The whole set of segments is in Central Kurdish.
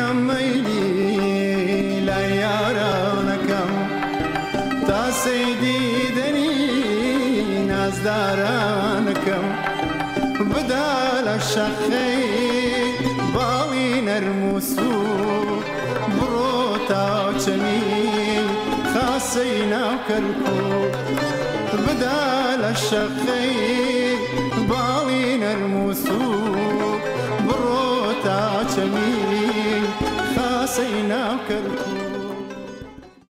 کەم مەیلی لای یارانەکەم تا سەیدی دەنی نازدارانەکەم بدا لە شەقەی باڵی نەرم و سوور بڕۆ تا چەمی خاسەی ناو کەرکووک بدا لە شەقەی باڵی نەرم و سوور بڕۆ تا چەمی خاسەی ناو کەرکووک.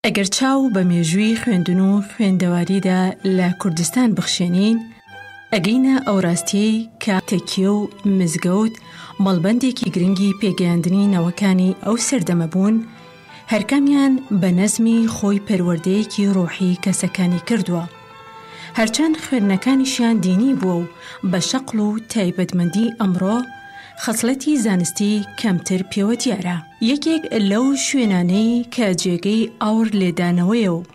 ئەگەر چاو بە مێژووی خوێندن و خوێندەواریدا لە کوردستان بخشێنین، ئەگەینە ئەو ڕاستییەی کە تەکیە و مزگەوت مەڵبەندێکی گرنگی پێگەیاندنی نەوەکانی ئەو سەردەمە بوون، هەرکامیان بە نەزمی خۆی پەروەردەیەکی ڕۆحی کەسەکانی کردووە. هەرچەند خوێندنەکانیشیان دینی بووە و بە شەقڵ و تایبەتمەندی ئەمڕۆ، خەسڵەتی زانستی کەمتر پێوە دیارە. یەکێک لەو شوێنانەی کە جێگەی ئاوڕ لێدانەوەیە و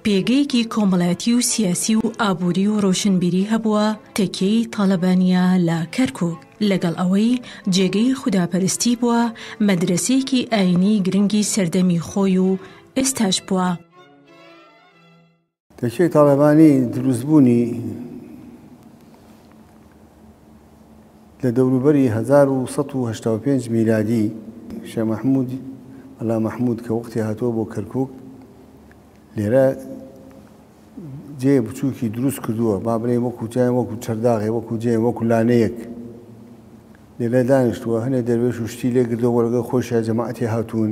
پێگەیەکی کۆمەڵایەتی و سیاسی و ئابووری و ڕۆشنبیری هەبووە، تەکیەی تاڵەبانییە لە کەرکووک. لەگەڵ ئەوەی جێگەی خوداپەرستی بووە، مەدرەسەیەکی ئایینی گرنگی سەردەمی خۆی و ئێستاش بووە. تەکیەی تاڵەبانی دروستبوونی لە دەوروبەری 1185 میلادی شێخ مەحموود مەلا مەحموود کە وەختی هاتووە بۆ کەرکووک لێرە جێ بچووکی دروست کردووە با بڵێ وەکو جای وەکو چەرداغێ وەکو جێ وەکو لانەیەک لێرە دانیشتووە هەنێ دەروێش و شتی لێ گردەوە لەگەڵ خۆشیا جەماعەتی هاتوون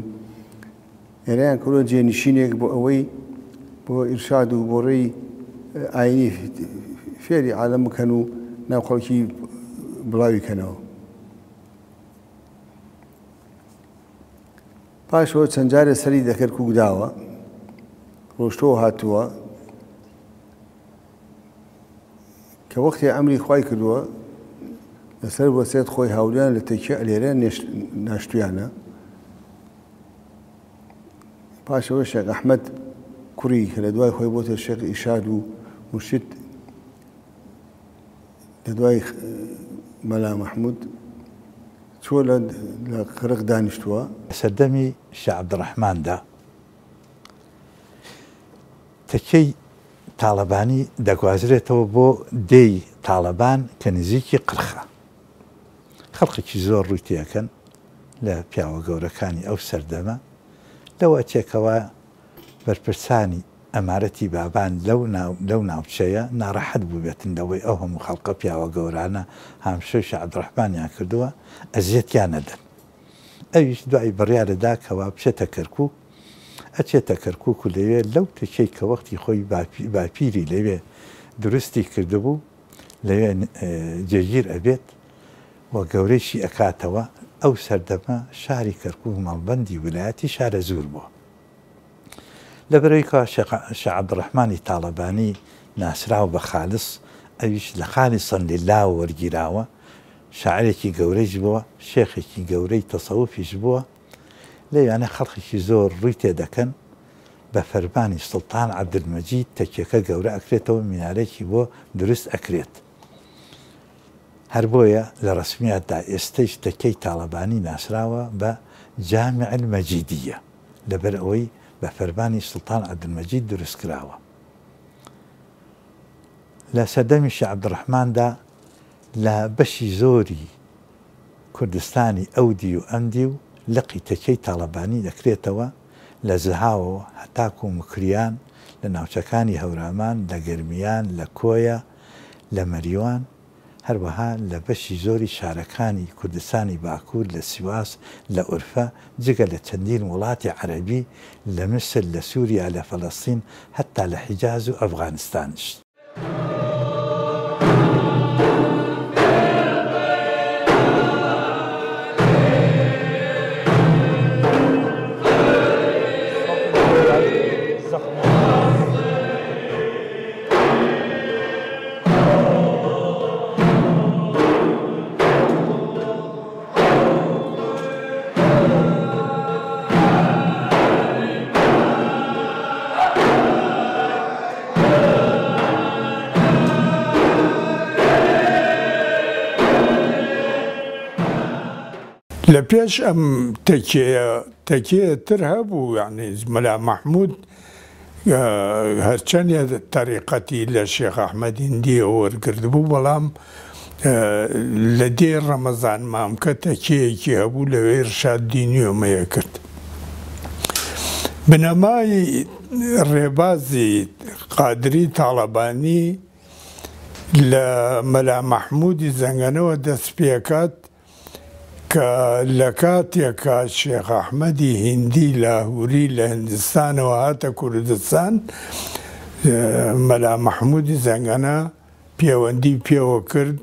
ئێرەیان کردووە جێنشینێک بۆ ئەوەی بۆ ئیرشاد و بۆ ڕێی ئاینی فێری عالەم بکەن و ناو خەڵکی بڵاوی کەنەوە. پاشەوە چەند جارێ سەری دە کەرکوک داوە، ڕۆشتووە هاتووە، کە وەختێ ئەمری خوای کردووە لەسەر وەسێت خۆی هاوریان لە تەکیە لێرە ناشتویانە. پاشەوە شێخ ئەحمەد کوڕی کە لە دوای خۆی بۆتە شێخ ئیرشاد و مورشید لە دوای مەلا مەحموود چووە لە قەرخ دانیشتووە. لە سەردەمی شا عەبدوڕەحماندا تەکیەی تاڵەبانی دەگوازرێتەوە بۆ دێی تاڵەبان کە نزیکی قرخە. خەڵکێکی زۆر ڕووی تێئەکەن لە پیاوە گەورەکانی ئەو سەردەمە، لەوە ئەچێ کەوا بەرپرسانی ئەمارەتی بابان لەو لەو ناوچەیە ناڕەحەت بووبێتن لەوەی ئەو هەموو خەڵقە پیاوە گەورانە هامشۆی شا عەبدوڕەحمانیان کردووە ئەزیەتیان نەدەن. ئەویش دوای بڕیارە دا کەوا بچێتە کەرکووک، ئەچێتە کەرکووک و لەوێ لەو تەکیەی کە وەختی خۆی باپیری لەوێ دروستی کردبوو لەوێ جێگیر ئەبێت و گەورەیشی ئەکاتەوە، ئەو سەردەمە شاری کەرکووک مەڵبەندی ولایەتی شارەزوور بووە. لەبەرئەوەی کەوا شێخ عەبدولڕەحمانی تاڵەبانی ناسراو بە خالص، ئەویش لە خالصا للە وە وەرگیراوە، شاعیرێکی گەورەیش بووە، شێخێکی گەورەی تەسەوفیش بووە، لەویانە خەڵکێکی زۆر ڕووی تێدەکەن، بە فەرمانی سوڵتان عەبدولمەجید تەکیەکە گەورە ئەکرێتەوە مینارێکی بۆ دروست ئەکرێت. هەر بۆیە لە ڕەسمیاتدا ئێستەیش تەکیەی تاڵەبانی ناسراوە بە جامع المەجیدیە لەبەر ئەوەی بە فەرمانی سوڵتان عەبدولمەجید دروست کراوە. لە سەردەمی شا عەبدولڕەحماندا لە بەشی زۆری کوردستانی ئەو دیو و ئەم دیو لقی تەکیەی تاڵەبانی دەکرێتەوە لە زەهاوەوە هەتاکوو موکریان، لە ناوچەکانی هەورامان، لە گەرمیان، لە کۆیە، لە مەریوان، هەروەها لە بەشی زۆری شارەکانی کوردستانی باکوور، لە سیواس، لە ئورفە، جگە لە چەندین وڵاتی عەرەبی، لە میسر، لە سووریا، لە فەلەستین، هەتتا لە حیجاز و ئەفغانستانیش. لە پێش ئەم تەکیەیە تەکیە تر هەبوو یانی مەلا مەحموود هەرچەندێ تەریقەتی لە شێخ ئەحمەد هیندیەوە وەرگرتبوو بەڵام لە دێی ڕەمەزان مامکە تەکیەیەکی هەبوو لەوێ ئیرشاد دینی ئەمەیە کرد. بنەمای ڕێبازی قادری تاڵەبانی لە مەلا مەحموودی زەنگەنەوە دەست پێکات کە لە کاتێکا شێخ ئەحمەدی هیندی لاهوری لە هندستانەوە هاتە کوردستان، مەلا مەحموودی زەنگەنە پێوەندی پێوە کرد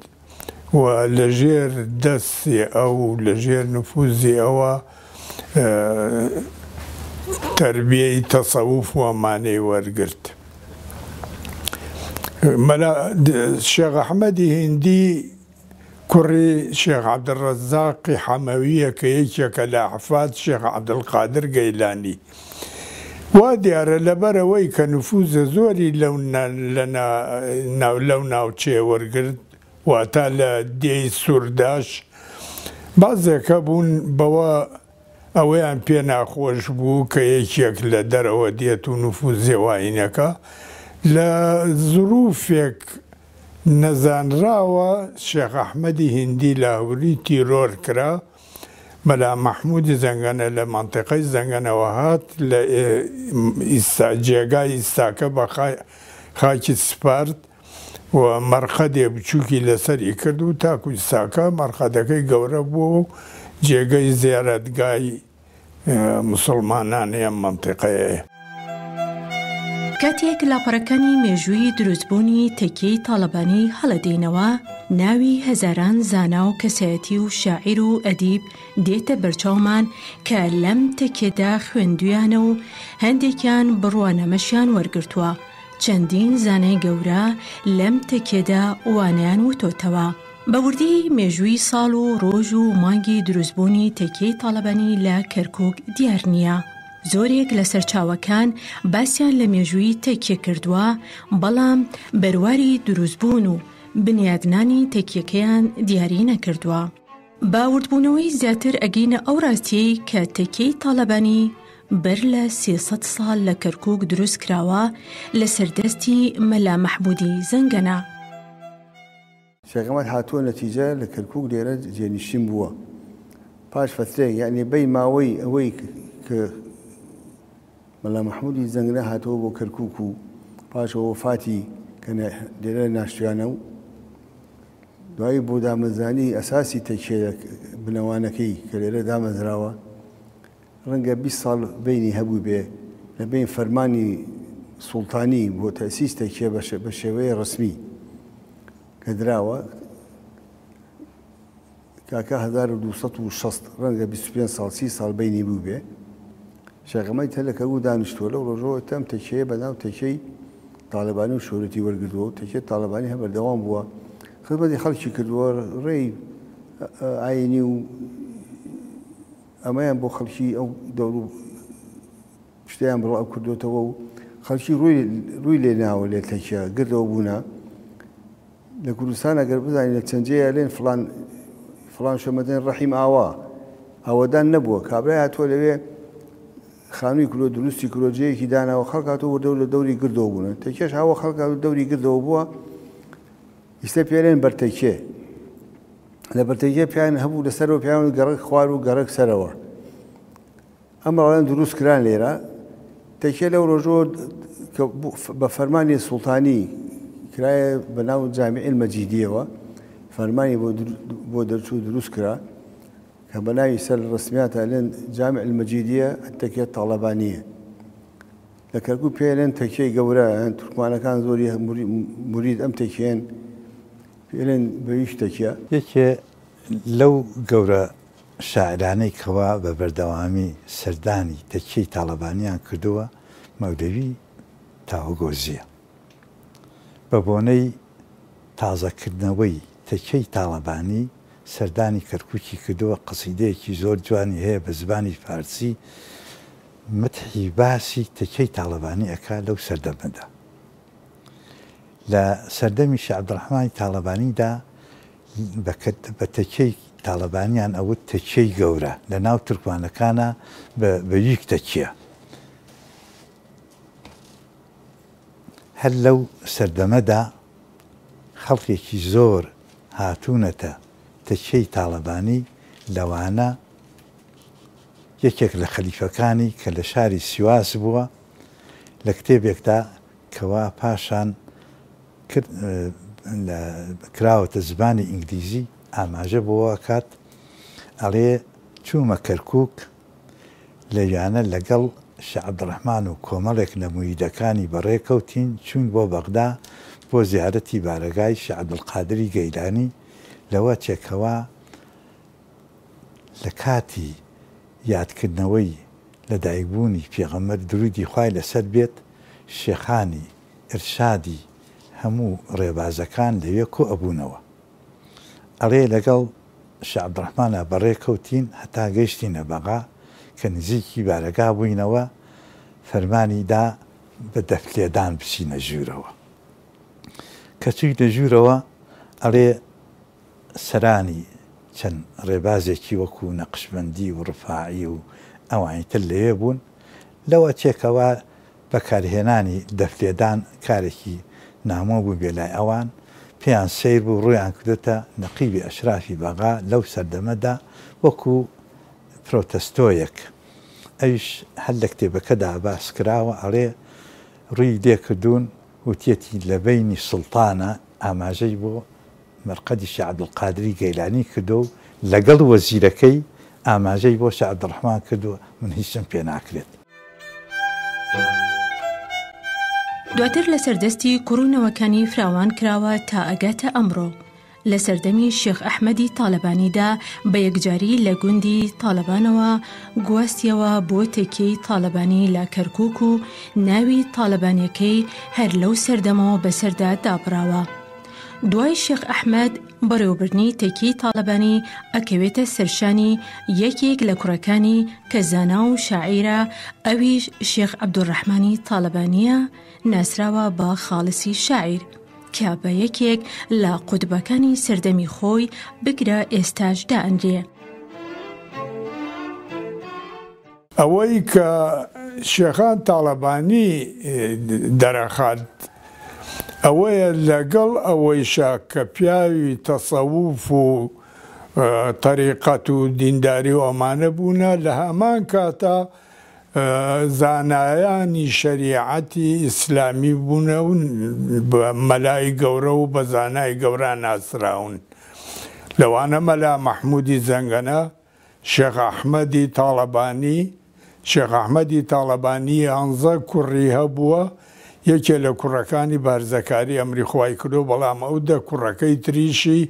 و لە ژێر دەستی ئەو، لە ژێر نفوزی ئەوە تەربیەی تەسەوف و ئەمانەی وەرگرت. مەلا شێخ ئەحمەدی هیندی کوڕی شێخ عەبدولڕەزاقی حەمەوییە کە یەکێکە لە ئەحفاد شێخ عەبدولقادر گەیلانی. وا دیارە لەبەر ئەوەی کە نفوزە زۆری لەو لەو ناوچەیە وەرگرت واتا لە دێی سورداش بەعزێک هەبوون بەوە ئەوەیان پێ ناخۆش بوو کە یەکێک لە دەرەوە دێت و نفوزێ واینەکا لە زروفێک نەزانراوە شێخ ئەحمەدی هیندی لاهوری تیرۆر کرا، مەلا مەحمودی زەنگەنە لە مەنتیقەی زەنگەنەوە هات لە ئیستا جێگای ئیستاکە بە خاکی سپارد و مەرقەدێ بچوکی لەسەری کرد و تاکو ئیستاکە مەرقەدەکەی گەورە بووە و جێگەی زیارەتگای موسڵمانانی ئەم مەنتیقەیەیە. کاتێک لاپەڕەکانی مێژووی دروستبوونی تەکیەی تاڵەبانی هەڵەدەینەوە، ناوی هەزاران زانا و کەسایەتی و شاعیر و ئەدیب دێتە بەرچاومان کە لەم تەکیەدا خوێندوویانە و هەندێکیان بڕوانامەشیان وەرگرتووە، چەندین زانای گەورە لەم تەکیەدا وانەیان وتۆتەوە. بە وردی مێژووی ساڵ و ڕۆژ و مانگی دروستبوونی تەکیەی تاڵەبانی لە کەرکووک دیار نییە. زۆرێک لە سەرچاوەکان باسیان لە مێژووی تەکیە کردووە، بەڵام بەرواری دروستبوون و بنیادنانی تەکیەکەیان دیاری نەکردووە. بە وردبوونەوەی زیاتر ئەگەینە ئەو ڕاستییەی کە تەکیەی تاڵەبانی بەر لە 300 ساڵ لە کەرکووک دروست کراوە لەسەر دەستی مەلا مەحموودی زەنگەنە. شێخ ئەحمەد هاتووە نەتیجە لە کەرکوک لێرە جێنشین بووە پاش فەترەیەک یعنی بەی ماوەی ئەوەی کە مەلا مەحمودی زەنگنە هاتەوە بۆ کەرکوک و پاش وەفاتی کە لێرە ناشتیانە و دوایی بۆ دامەزرانی ئەساسی تەکیە بنەوانەکەی کە لێرە دامەزراوە ڕەنگە 20 ساڵ بینی هەبوو بێ لە بین فەرمانی سوڵتانی بۆ تەسیس تەکیە بە شێوەیە ڕسمی کە دراوە کاکە 1260 ڕەنگە 25 ساڵ 30 ساڵ بینی بوو بێ شێخەمەی تە لە کەرکوک دانیشتووە لەو ڕۆژەوە تەم تەکیەیە بە ناو تەکیەی تاڵەبانی و شۆرەتی وەرگرتووە و تەکیە تاڵەبانی هەر بەردەوام بووە خزمەتی خەڵکی کردووە ڕێی ئاینی و ئەمەیان بۆ خەڵکی ئەو دەور و شتیان بڵاو کردوێتەوە و خەڵکی ڕووی ڕووی لێ ناوە لێ تەکیە گردەوە بوونە لە کوردستان ئەگەر بزانین لە چەند جێیە لێن فڵان فڵان شوێن ڕەحیم ئاوا ئاوەدان نەبووە کابرای هاتووە لەوێ خانووی کلۆ دروستی کلۆ جێیەکی داناوە خەڵک هاتووە وردە لە دەوری گردەوە بوون تەکێش هاوە خەڵک هاتوو دەوری گردەوە بووە ئیستا پێرێن بەرتەکێ لە بەرتەکێ پیان هەبوو لەسەرەوە پیان گەڕک خوار و گەڕک سەرەوە ئەم ڕاویان دروست کران لێرە تەکیە لەو ڕۆژەوە کە بە فەرمانی سوڵتانی کرایە بە ناو جامیعی المەجیدیەوە فەرمانی بۆ دەرچوو دروست کرا کە بە ناوی سەر ڕسمیاتە لێن جامع المەجیدیە تەکیە تاڵەبانیە لە کەرکوک پێلێن تەکیەی گەورە تورکمانەکان زۆری مرید ئەم تەکیەن پێلێن بەویش تەکیە. یەکێ لەو گەورە شاعیرانەی کەوا بە بەردەوامی سەردانی تەکیەی تاڵەبانیان کردووە مەولەوی تاوەگۆزییە. بە بۆنەی تازەکردنەوەی تەکیەی تاڵەبانی سەردانی کەرکوکی کردووە، قەسیدەیەکی زۆر جوانی هەیە بە زبانی فارسی مەدحی باسی تەکیەی تاڵەبانی ئەکا لەو سەردەمەدا. لە سەردەمی شێخ عەبدولڕەحمانی تاڵەبانیدا بە تەکیەی. تاڵەبانیان ئەوت تەکیەی گەورە، لە ناو تورکمانەکانا بە بەیوک تەکیە. هەر لەو سەردەمەدا خەڵکێکی زۆر هاتوونەتە تەکیەی تاڵەبانی، لەوانە یەکێک لە خەلیفەکانی کە لە شاری سیواس بووە، لە کتێبێکدا کەوا پاشان کراوەتە زمانی ئینگلیزی ئاماژە بەوە ئەکات ئەڵێ چوومە کەرکووک لەویانە لەگەڵ شێخ عەبدولڕەحمان و کۆمەڵێک لە موریدەکانی بەڕێ کەوتین چووین بۆ بەغدا بۆ زیارەتی بارەگای شێخ عەبدولقادری گەیلانی لەوە چێ کەوا لە کاتی یادکردنەوەی لەدایکبوونی پێغەمبەر دروودی خوای لەسەر بێت شێخانی ئیرشادی هەموو ڕێبازەکان لەوێ کۆ ئەبوونەوە. ئەڵێ لەگەڵ شێخ عەبدوڕەحمانا بەڕێ کەوتین هەتا گەیشتینە بەغا، کە نزیکی بارەگا بووینەوە فەرمانی دا بە دەف لێدان بچینە ژوورەوە. کە چووینە ژوورەوە ئەڵێ سەرانی چەند ڕێبازێکی وەکوو نەقشبەندی و ڕفاعی و ئەوانی تر لەوێ بوون، لەوە چێ کەوا بەکارهێنانی دەفلێدان کارێکی نامۆ بووبێ لای ئەوان، پێیان سەیر بوو ڕوویان کردۆتە نەقیبی ئەشرافی بەغا لەو سەردەمەدا وەکوو پرۆتەستۆیەک، ئەویش هەر لە کتێبەکەدا باس کراوە ئەڵێ ڕووی لێکردوون وتیەتی لە بەینی سوڵتانە ئاماژەی بۆ مەرقەدی شێخ عەبدولقادری گەیلانی کردووە و لەگەڵ وەزیرەکەی ئاماژەی بۆ شێخ عەبدولڕەحمان کردووە، من هیچم پێ ناکرێت. دواتر لەسەر دەستی کوڕ و نەوەکانی فراوان کراوە تا ئەگاتە ئەمڕۆ. لە سەردەمی شێخ ئەحمەدی تاڵەبانیدا بە یەکجاری لە گوندی تاڵەبانەوە گواستیەوە بۆ تەکیەی تاڵەبانی لە کەرکووک و ناوی تاڵەبانیەکەی هەر لەو سەردەمەوە بەسەردا دابڕاوە. دوای شێخ ئەحمەد بەڕێوەبردنی تەکیەی تاڵەبانی ئەکەوێتە سەرشانی یەکێک لە کوڕەکانی کە زانا و شاعیرە ئەویش شێخ عەبدولڕەحمانی تاڵەبانیە ناسراوە بە خاڵسی شاعیر کە بە یەکێک لە قوتبەکانی سەردەمی خۆی بگرە ئێستاش دائەنرێ. ئەوەی کە شێخان تاڵەبانی دەرەخات ئەوەیە لەگەڵ ئەوەیشا کە پیاوی تەسەوف و تەریقەت و دینداری و ئەمانە بوونە لە هەمان کاتا زانایانی شەریعەتی ئیسلامی بوونە و بە مەلای گەورە و بە زانای گەورە ناسراون لەوانە مەلا مەحموودی زەنگەنە شێخ ئەحمەدی تاڵەبانی، شێخ ئەحمەدی تاڵەبانی یانزە کوڕی هەبووە، یەکێ لە کوڕەکانی بارزەکاری ئەمری خوای کردووە، بەڵام ئەو دە کوڕەکەی تریشی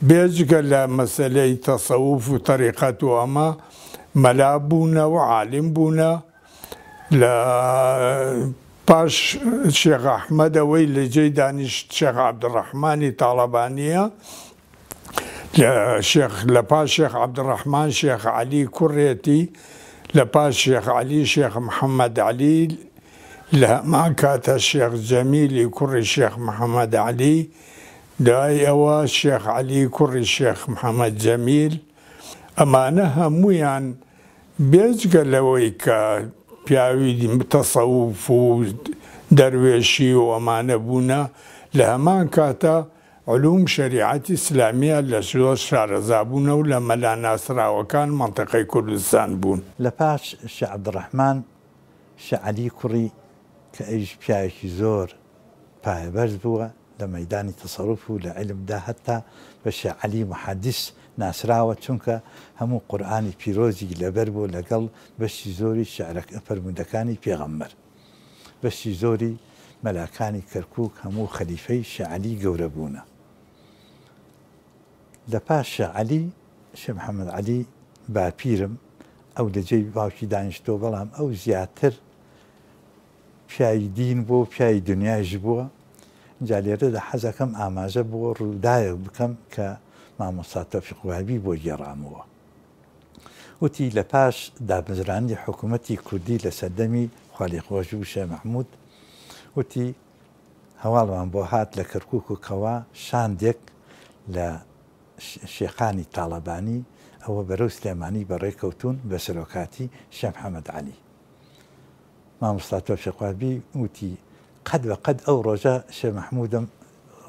بێجگە لە مەسەلەی تەسەوف و تەریقەت و ئەمە مەلا بوونە و عالیم بوونە. لە پاش شێخ ئەحمەد ئەوەی لە جێی دانیشت شێخ عەبدولڕەحمانی تاڵەبانییە، لە شێخ لە پاش شێخ عەبدولڕەحمان شێخ عەلی کوڕێتی، لە پاش شێخ عەلی شێخ محەمەد عەلی، لە هەمان کاتە شێخ جەمیلی کوڕی شێخ محەمەد عەلی، دوای ئەوە شێخ عەلی کوڕی شێخ محەمەد جەمیل، ئەمانە هەموویان بێجگە لەوەی کە پیاوی تەسەوف و دەروێشی و ئەمانە بوونە، لە هەمان کاتا علوم شەریعەت ئیسلامیە لە زۆر شارەزا بوونە و لە مەلا ناسراوەکان مەنتیقەی کوردستان بوون. لە پاش شێخ عەبدولڕەحمان، شێخ عەلی کوڕی کە ئەویش پیاوێکی زۆر پایەبەرز بووە لە مەیدانی تەسەروف و لە عیلمدا هەتا بە شێخ عەلی موحەدیس ناسراوە چونکە هەموو قورئانی پیرۆزی لەبەر بووە لەگەڵ بەشی زۆری شیعرە فەرموودەکانی پێغەمبەر. بەشی زۆری مەلاکانی کەرکوک هەموو خەلیفەی شێ عەلی گەورە بوونە. لە پاش شێ عەلی، شێ محەمەد عەلی باپیرم، ئەو لە جێی باوکی دانیشتووە، بەڵام ئەو زیاتر پیاوی دین بووە و پیاوی دنیایش بووە. ئینجا لێرەدا حەزەکەم ئاماژە بۆ ڕووداوێک بکەم کە مامۆستا تۆفیق وەهبی بۆ گێڕامەوە. وتی، لە پاش دامەزراندنی حکوومەتی کوردی لە سەردەمی خوالێخۆشبوو شێخ مەحموود، وتی، هەواڵمان بۆ هات لە کەرکووک و کەوا شاندێک لە. شێخانی تاڵەبانی ئەوە بەرەو سلێمانی بەڕێ کەوتوون بە سەرۆکاتی شێخ محەمەد عەلی. مامۆستا تۆفیق وەهبی وتی، قەت بە قەت ئەو ڕۆژە شێخ مەحموودم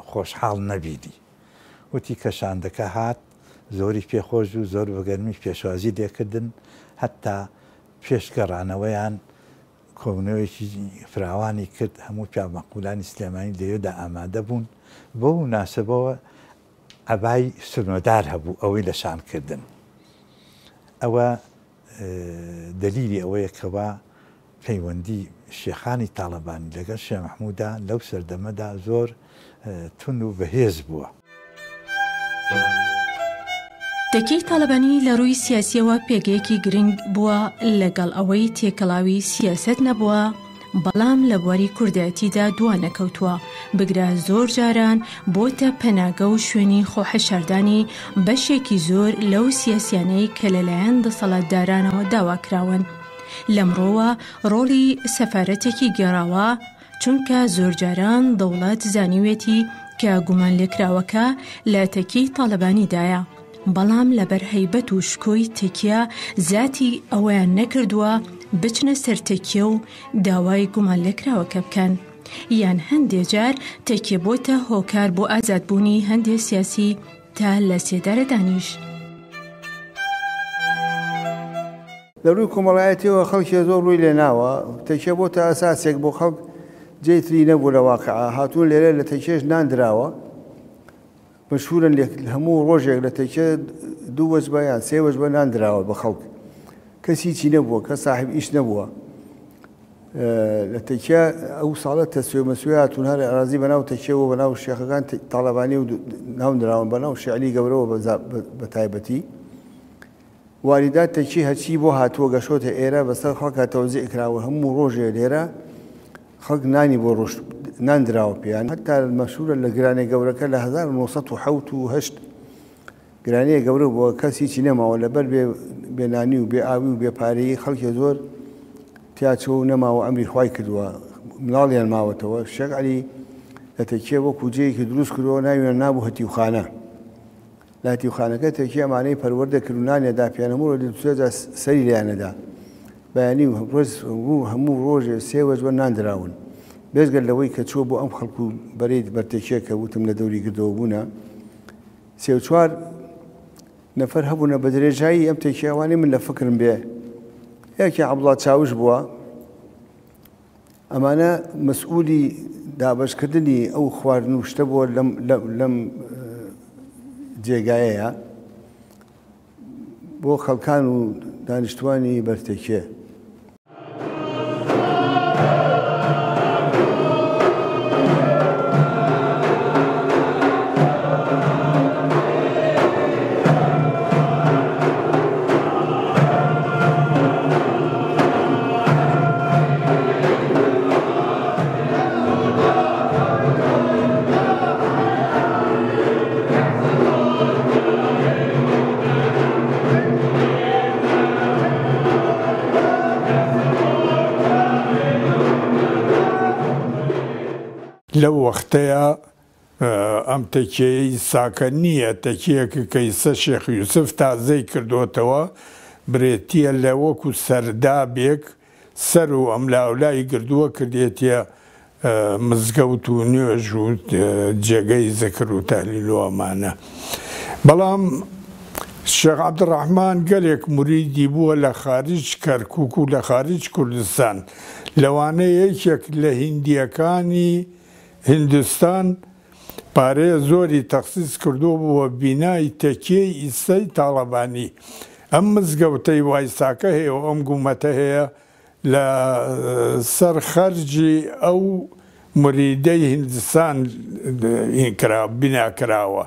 خۆشحاڵ نەبینی. وتی کە شاندەکە هات زۆری پێ خۆش بوو، زۆر بە گەرمی پێشوازی لێ کردن، هەتتا پێش گەڕانەوەیان کۆبوونەوەیەکی فراوانی کرد، هەموو پیاوماقوولانی سلێمانی لەوێدا ئامادە بوون، بەو موناسەبەوە عەبای سنۆدار هەبوو ئەوەی لە شان کردن. ئەوە دەلیلی ئەوەیە کەوا پەیوەندی شێخانی تاڵەبانی لەگەڵ شێخ مەحموودا لەو سەردەمەدا زۆر توند و بەهێز بووە. تەکیەی تاڵەبانی لە ڕووی سیاسییەوە پێگەیەکی گرنگ بووە، لەگەڵ ئەوەی تێکەڵاوی سیاسەت نەبووە، بەڵام لە بواری کوردایەتیدا دوا نەکەوتووە، بگرە زۆر جاران بۆتە پەناگە و شوێنی خۆحەشاردانی بەشێکی زۆر لەو سیاسیانەی کە لەلایەن دەسەڵاتدارانەوە داواکراون. لەمڕۆوە ڕۆڵی سەفارەتێکی گێڕاوە، چونکە زۆرجاران دەوڵەت زانیوێتی کە گومانلێکراوەکە لە تەکیەی تاڵەبانیدایە، بەڵام لەبەر هەیبەت و شکۆی تەکیە زاتی ئەوەیان نەکردووە بچنە سەر تەکیە و داوای گومانلێکراوەکە بکەن، یان هەندێ جار تەکیە بۆتە هۆکار بۆ ئازادبوونی هەندێ سیاسی تا لە سێدارەدانیش. لە ڕووی کۆمەڵایەتیەوە خەڵکێ زۆر ڕووی لێ ناوە، تەکیە بۆتە ئەساسێک بۆ خەڵک جێی تری نەبوو لە واقعا، هاتوون لێرە لە تەکیەش نان دراوە، مەشهورن لێ هەموو ڕۆژێک لە تەکیە دوو وەجبە یان سێ وەجبە نان دراوە بە خەڵک، کەس هیچی نەبووە، کەس ساحب ئیش نەبووە. لە تەکیە ئەو ساڵە تەسوێ مەسوێ هاتوون هەر ئەرازی بەناو تەکیەوە بەناو شێخەکان تاڵەبانی و ناو نراون بەناو شعلی گەورەوە بە تایبەتی. واریدات تەکی هەرچی بۆ هاتووە گەشۆتە ئێرە بەسەر خەڵکا تەوزیع کراوە هەموو ڕۆژێ لێرە خەڵک نانی بۆ ڕۆشت نان دراوە پێیان هەتا مەشهورە لە گرانێ گەورەکە لە 1970 و هەشت گرانیە گەورە بووە کەس هیچی نەماوە لەبەر بێ بێنانی و بێ ئاوی و بێ پارەیی خەڵکی زۆر تیاچوە و نەماوە ئەمری خوای کردووە مناڵیان ماوەتەوە شێخ عەلی لە تەکیە وەکو جێیەکی دروست کردووە ناویان نابوو هەتیوخانە لە هەتیوخانەکە تەکیە ئەمانەی پەروەردە کرد و نانیان دا پێیان هەموو ڕۆژێ دوو سێ جار سەری لێیان ئەدا بەیانی و ڕۆژ هەموو ڕۆژێ سێ وەجبە نان دراون بێجگە لەوەی کە چووە بۆ ئەم خەڵک و بەرەی بەرتەکیە کە وتم لە دەوری گردەوە بوونە سێ و چوار نەفەر هەبوونە بە درێژایی ئەم تەکیە ئەوانەی من لە فکرم بێ یەکێ عەبدوڵا چاوش بووە ئەمانە مەسئولی دابەشکردنی ئەو خواردن و شتە بووە لەم لەم جێگایەیە بۆ خەڵکان و دانیشتوانی بەرتەکێ. لەو وەختەیا ئەم تەکیەیەی ساکە نییە، تەکیەکە کە ئیستا شێخ یوسف تازەی کردۆتەوە برێتیە لە وەکو سەردابێک سەر و ئەملاولای گردووە کردێتیە مزگەوت و نوێژ و جێگەی زکر و تەهلیل و ئەمانە. بەڵام شێخ عەبدولڕەحمان گەلێک موریدی بووە لە خارج کەرکوک و لە خارج کوردستان، لەوانە یەکێک لە هیندییەکانی هیندستان پارەیە زۆری تەخسیس کردووە بۆ بینای تەکیەی ئیستای تاڵەبانی. ئەم مزگەوتەی وایساکە هەیە و ئەم گومەتە هەیە لە سەر خەرجی ئەو موریدەی هیندستان بینا کراوە.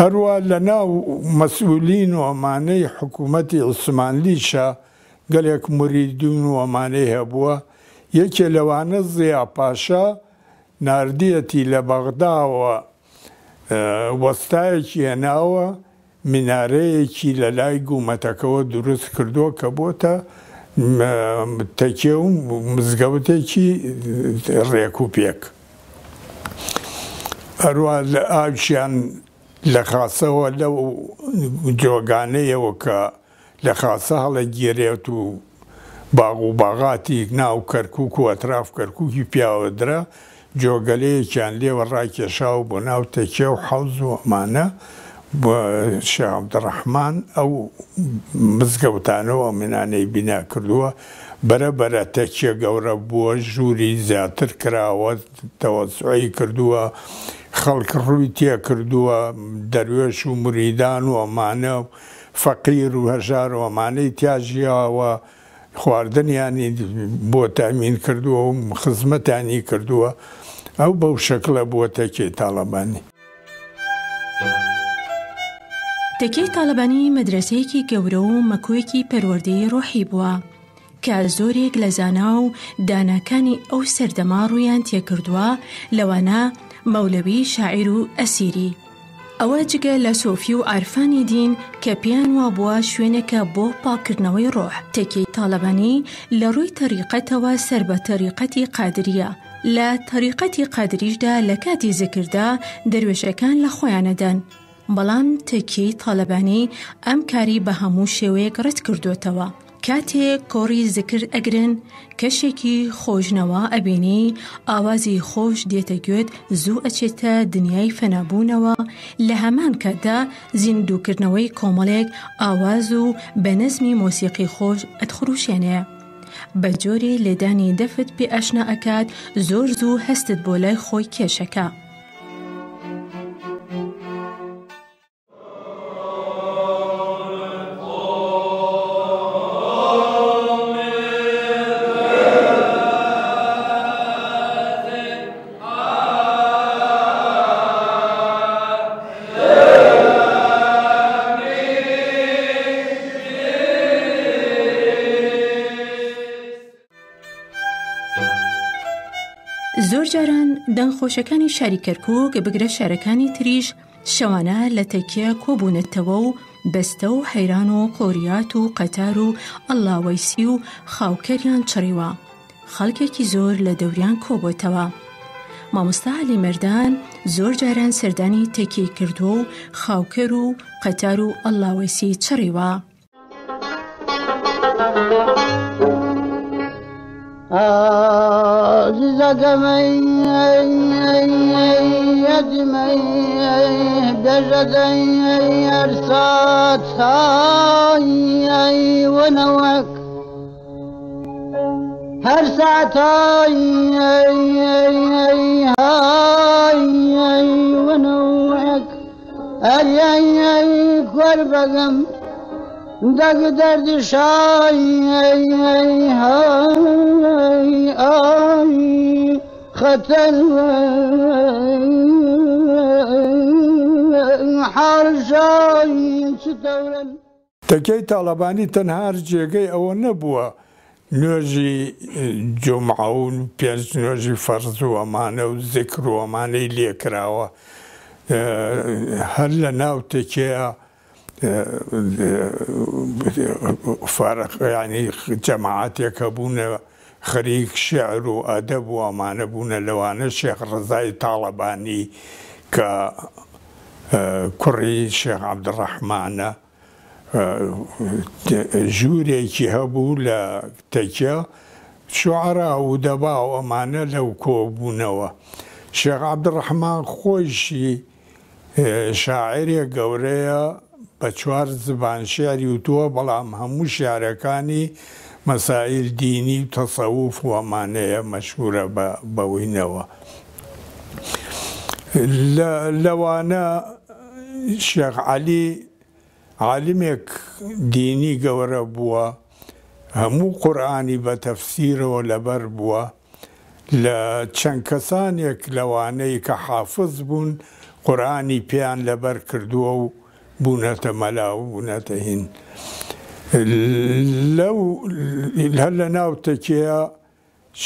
هەروا لە ناو مەسئولین و ئەمانەی حکوومەتی عوسمانلیشا گەلێک موریدون و ئەمانەی هەبووە، یەکێ لەوانە زیا پاشا ناردیەتی لە بەغداوە وەستایەکی هێناوە مینارەیەکی لە لای گومەتەکەوە دروست کردووە کە بۆتە تەکیە و مزگەوتێکی ڕێک و پێک. هەروا لە ئاویشیان. لە خاسەوە لەو جۆگانەیەوە کە لە خاسە هەڵەگیرێت و باغ و باغاتی ناو کەرکوک و ئەتراف کەرکوکی پیاوە درا، جۆگەلەیەکیان لێوە ڕاکێشاوە بۆ ناو تەکیە و حەوز و ئەمانە، بۆ شێخ عەبدولڕەحمان ئەو مزگەوتانە و ئەمنانەی بینا کردووە، بەرە بەرە تەکیە گەورە بووە، ژووری زیاتر کراوە، تەوەسوعی کردووە، خەڵک ڕووی تێکردووە، دەروێش و موریدان و ئەمانە و فەقیر و هەژار و ئەمانەی تیا ژیاوە، خواردنیانی بۆ تەئمین کردووە و خزمەتیانی کردووە، ئەو بەو شەکڵە بووە تەکیەی تاڵەبانی. تەکیەی تاڵەبانی مەدرەسەیەکی گەورە و مەکۆیەکی پەروەردەی ڕۆحی بووە کە زۆرێک لە زانا و داناکانی ئەو سەردەمە ڕوویان تێکردووە لەوانە مەولەوی شاعیر و ئەسیری. ئەوە جگە لە سۆفی و عارفانی دین کە پێیان وابووە شوێنێکە بۆ پاککردنەوەی ڕۆح. تەکیەی تاڵەبانی لە ڕووی تەریقەتەوە سەر بە تەریقەتی قادرییە، لە تەریقەتی قادریشدا لە کاتی زکردا دەروێشەکان لە خۆیان ئەدەن، بەڵام تەکیەی تاڵەبانی ئەم کاری بە هەموو شێوەیەک ڕەت کردۆتەوە. کاتێ کۆڕی زکر ئەگرن کەشێکی خۆش نەوا ئەبینی ئاوازی خۆش دێتە گوێت زوو ئەچێتە دنیای فەنابوونەوە لە هەمان کاتدا زیندووکردنەوەی کۆمەڵێک ئاواز و بە نەزمی مۆسیقی خۆش ئەتخروشێنێ بە جۆرێ لێدانی دەفت پێ ئاشنا ئەکات زۆر زوو هەستت بۆ لای خۆی کێشەکە. زۆر جاران دەنگخۆشەکانی شاری کەرکووک بگرە شارەکانی تریش شەوانە لە تەکیە کۆبوونەتەوە و بەستە و حەیران و قۆریات و قەتار و ئەڵڵاوەیسی و خاوکەریان چڕیوە. خەڵکێکی زۆر لە دەوریان کۆبۆتەوە. مامۆستا عەلی مەردان زۆر جاران سەردانی تەکیەی کردووە و خاوکەر و قەتار و ئەڵڵاوەیسی چڕیوە. تەکیەی تاڵەبانی تەنها هەر جێگەی ئەوە نەبووە نوێژی جومعە و پێنج نوێژی فەرز و ئەمانە و زیکر و ئەمانەی لێ کراوە، هەر لە ناو تەکیەیا فارغ یانی جەماعەتێک هەبوونە خەریک شیعر و ئەدەب و ئەمانە بوونە لەوانە شێخ ڕەزای تاڵەبانی کە کوڕی شێخ عەبدولڕەحمانە ژوورێکی هەبوو لە تەکیە شوعەرا و ئودەبا و ئەمانە لەو کۆبوونەوە شێخ عەبدولڕەحمان خۆیشی شاعیرێ گەورەیە بە چوار زبان شیعری وتووە بەڵام هەموو شیعرەکانی مەسائیل دینی و تەسەوف و ئەمانەیە مەشهورە بە بەوینەوە لەوانە شێخ عەلی عالمێک دینی گەورە بووە هەموو قورئانی بە تەفسیرەوە لەبەر بووە لە چەند کەسانێک لەوانەی کە حافز بوون قورئانی پێیان لەبەر کردووە و بوونەتە مەلا و بوونەتە هین لەو هەر لە ناو تەکیە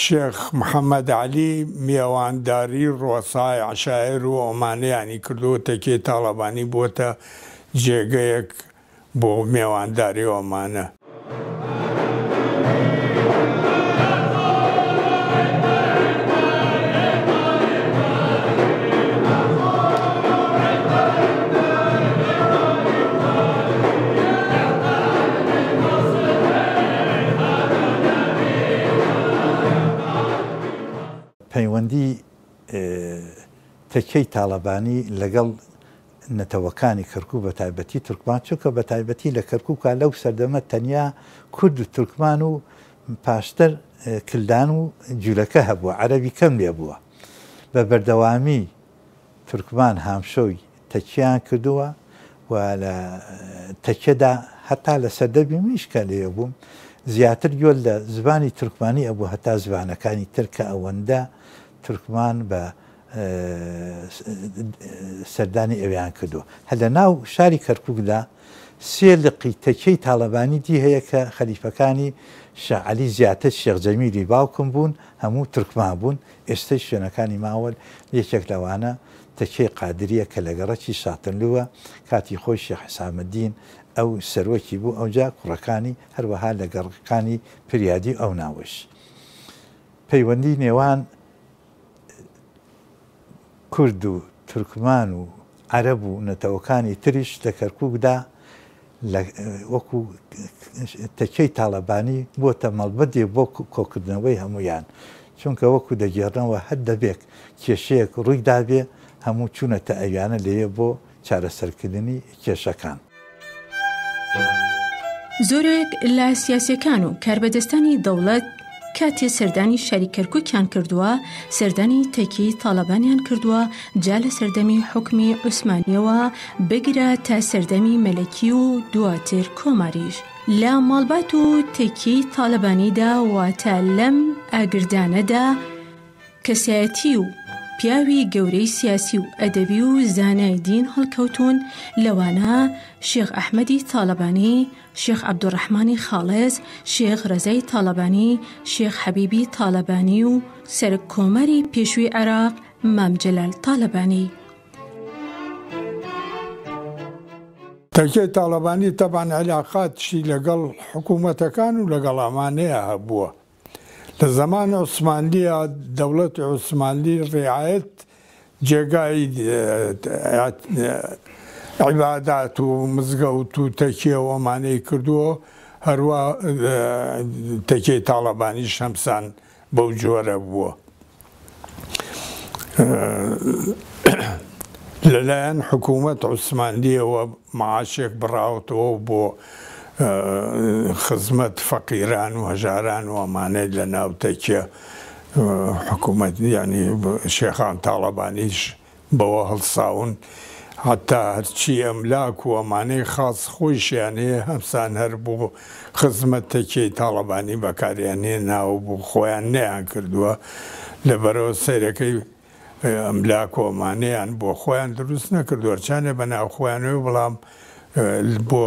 شێخ محەمەد عەلی مێوانداری ڕۆسای عەشایەر و ئەمانەیانی کردووە تەکیەی تاڵەبانی بووەتە جێگەیەک بۆ مێوانداری و ئەمانە. پەیوەندی تەکیەی تاڵەبانی لەگەڵ نەتەوەکانی کەرکوک بە تایبەتی تورکمان چونکە بە تایبەتی لە کەرکوکا لەو سەردەمە تەنیا کورد و تورکمان و پاشتر کلدان و جولەکە هەبووە عەرەبی کەم لێ بووە بە بەردەوامی تورکمان هامشۆی تەکیەیان کردووە و لە تەکیەدا هەتا لە سەردەمی منیش کە لێ بووم زیاتر گوێ لە زبانی تورکمانی ئەبوو هەتا زبانەکانی تر کە ئەوەندە تورکمان بە سەردانی ئەوێیان کردووە. هەر لە ناو شاری کەرکووکدا سێ لقی تەکیەی تاڵەبانی دی هەیە کە خەلیفەکانی شێخ عەلی زیاتر شێخ جەمیلی باوکم بوون هەموو تورکمان بوون ئێستەی شوێنەکانی ماوە یەکێک لەوانە تەکیەی قادریە کە لە گەڕەکی شاتنلووە کاتی خۆی شێخ حسامەدین ئەو سەرۆکی بوو ئەوجا کوڕەکانی هەروەها لە گەڕەکانی پریادی و ئەو ناوەش پەیوەندی نێوان کورد و تورکمان و عەرەب و نەتەوەکانی تریش لە کەرکوکدا لە وەکو تەکیەی تاڵەبانی بووەتە مەڵبەندێک بۆ کۆکردنەوەی هەموویان چونکە وەکو دەگێڕنەوە هەر دەبێک کێشەیەک ڕووی دابێ هەموو چوونەتە ئەویانە لەوێ بۆ چارەسەرکردنی کێشەکان. زۆرێک لە سیاسیەکان و کاربەدەستانی دەوڵەت کاتێ سەردانی شاری کەرکوکیان کردووە سەردانی تەکیەی تاڵەبانیان کردووە جا لە سەردەمی حوکمی عوسمانیەوە بگرە تا سەردەمی مەلەکی و دواتر کۆماریش لە ماڵبات و تەکیەی تاڵەبانیدا واتە لەم ئاگردانەدا کەسایەتی و پیاوی گەورەی سیاسی و ئەدەبی و زانای دین هەڵکەوتوون، لەوانە، شێخ ئەحمەدی تاڵەبانی، شێخ عەبدولڕەحمانی خاڵس، شێخ ڕەزای تاڵەبانی، شێخ حەبیبی تاڵەبانی و سەرک کۆماری پێشووی عێراق مام جەلال تاڵەبانی. تەکیەی تاڵەبانی تەبعەن عیلاقاتشی لەگەڵ حکوومەتەکان و لەگەڵ ئەمانەیا هەبووە. لە زەمان عوسمانلییا دەوڵەتی عوسمانلی ڕیعایەت جێگای عیبادات و مزگەوت و تەکیە و ئەمانەی کردووە، هەروا تەکیەی تاڵەبانیش هەمسان بەو جۆرە بووە. لەلایەن حکوومەت عوسمانلییەوە معاشێک بڕاوەتەوە بۆ خزمەت فەقیران و هەژاران و ئەمانەی لە ناو تەکیە حکوومەت یانی شێخان تاڵەبانیش بەوە هەڵساون حەتا هەرچی ئەملاک و ئەمانەی خاس خۆیشیان هەیە هەمسان هەر بۆ خزمەت تەکیەی تاڵەبانی بەکاریان هێناوە بۆ خۆیان نەیان کردووە لەبەرئەوە سەیرەکەی ئەملاک و ئەمانەیان بۆ خۆیان دروست نەکردووە هەرچەندە بە ناو خۆیانەوە بەڵام بۆ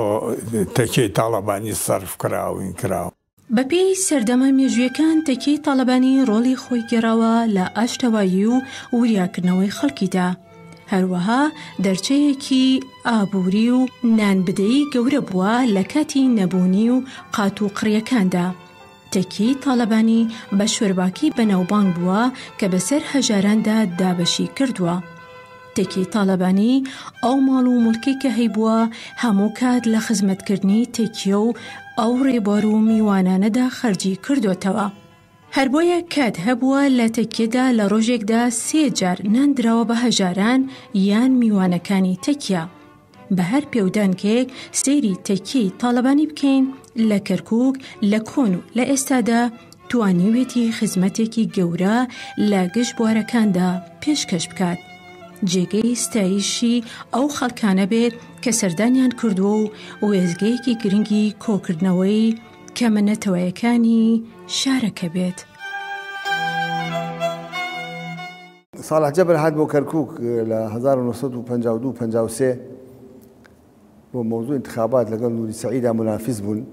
تەکیەی تاڵەبانی سەرف کراون کراون. بەپێی سەردەمە مێژوویەکان تەکیەی تاڵەبانی ڕۆڵی خۆی گێڕاوە لە ئاشتەوایی و وریاکردنەوەی خەڵکیدا، هەروەها دەرچەیەکی ئابووری و نانبدەیی گەورە بووە لە کاتی نەبوونی و قاتوقڕییەکاندا. تەکیەی تاڵەبانی بە شۆرباکەی بەناوبانگ بووە کە بەسەر هەژاراندا دابەشی کردووە. تەکیەی تاڵەبانی ئەو ماڵ و موڵکەی کە هەیبووە هەموو کات لە خزمەتکردنی تەکیە و ئەو ڕێبوار و میوانانەدا خەرجی کردۆتەوە. هەر بۆیە کات هەبووە لە تەکیەدا لە ڕۆژێکدا سێ جار نان دراوە بە هەژاران یان میوانەکانی تەکیە. بە هەر پێودانگێک سەیری تەکیەی تاڵەبانی بکەین لە کەرکووک لە کۆن و لە ئێستادا توانیوێتی خزمەتێکی گەورە لە گشت بوارەکاندا پێشکەش بکات. جێگەی ستایشی ئەو خەڵکانە بێت کە سەردانیان کردووە و وێستگەیەکی گرنگی کۆکردنەوەی کەمە نەتەوەیەکانی شارەکە بێت. ساڵح جەبر هات بۆ کەرکوک لە 1952 53 بۆ مەوزوع انتخابات لەگەڵ نوری سەعیدا منافس بوون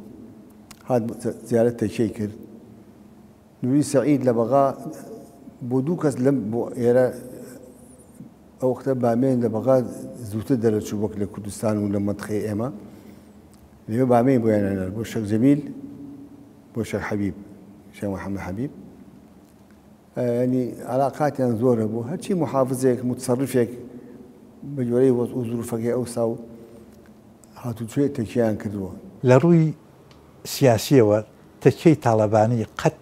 هات زیارەت تەکیەی کرد نوری سەعید لە بەغا بۆ دوو کەس لەم بۆ ئێرە ئەو وەختە بامێن لە بەغا زووتر دەرەچوو وەک لە کوردستان و لە مەنتقەی ئێمە لەوێ بامێن بۆیان ئەنارد بۆ شێخ جەمیل بۆ شێخ حەبیب شێخ محەممەد حەبیب ینی علاقاتیان زۆر هەبوو هەرچی محافزێک متصرفێک بە جۆرەی وەز و زروفەکەی ئەوسا و هاتوچۆی تەکیان کردووە. لە ڕووی سیاسییەوە تەکیەی تاڵەبانی قەت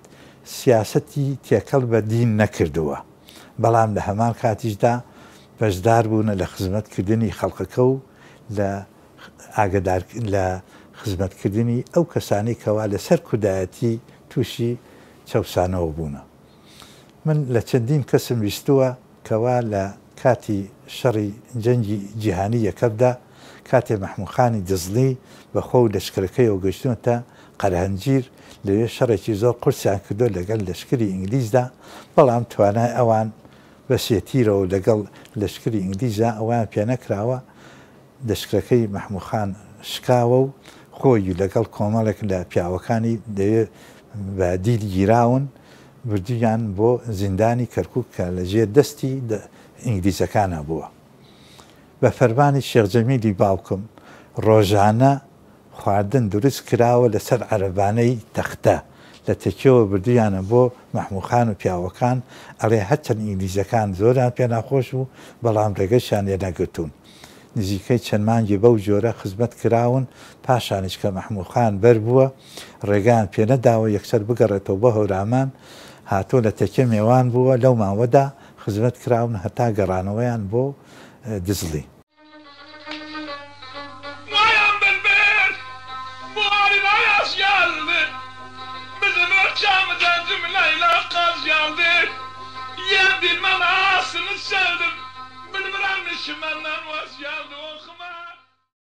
سیاسەتی تێکەڵ بە دین نەکردووە. بەڵام لە هەمان کاتیشدا بەشدار بوونە لە خزمەت کردنی خەڵکەکە و لە ئاگەدار لە خزمەت کردنی ئەو کەسانەی کەوا لە سەر کوردایەتی تووشی چەوسانەوە بوونە. من لە چەندین کەسم بیستووە کەوا لە کاتی شەڕی جەنگی جیهانی یەکەمدا کاتێ مەحموو خانی دزڵی بە خۆ و لەشکرەکەیەوە گەیشتوونەتە قەرەهەنجیر لەوێ شەڕێکی زۆر قورسیان کردووە لەگەڵ لەشکری ئینگلیزدا بەڵام توانای ئەوان بە سێ تیرەوە لەگەڵ لەشکری ئینگلیزدا ئەوەیان پێنەکراوە لەشکرەکەی مەحموو خان شکاوە و خۆی و لەگەڵ کۆمەڵێک لە پیاوەکانی لەوێ بە دیل گیراون، بردوویان بۆ زیندانی کەرکووک کە لە ژێر دەستی ئینگلیزەکانا بووە. بە فەرمانی شێخ جەمیلی باوکم ڕۆژانە خواردن دروست کراوە لەسەر عەرەبانەی تەختە لە تەکیەوە بردویانە بۆ مەحموو خان و پیاوەکان، ئەڵێ هەرچەند ئینگلیزەکان زۆریان پێ ناخۆش بوو بەڵام ڕێگەشیان لێ نەگرتوون. نزیکەی چەند مانگی بەو جۆرە خزمەت کراون، پاشانیش کە مەحموو خان بەر بووە ڕێگایان پێ نەداوە یەکسەر بگەڕێتەوە بۆ هەورامان، هاتووە لە تەکیە مێوان بووە، لەو ماوەدا خزمەت کراون هەتا گەڕانەوەیان بۆ دزڵی. Vayan bülbül, buharına yaz geldi. Bizim ülkemizden cümleyle kaz geldi. Yendirmen ağasını sevdim. Bilmirem işi benden vaz geldi.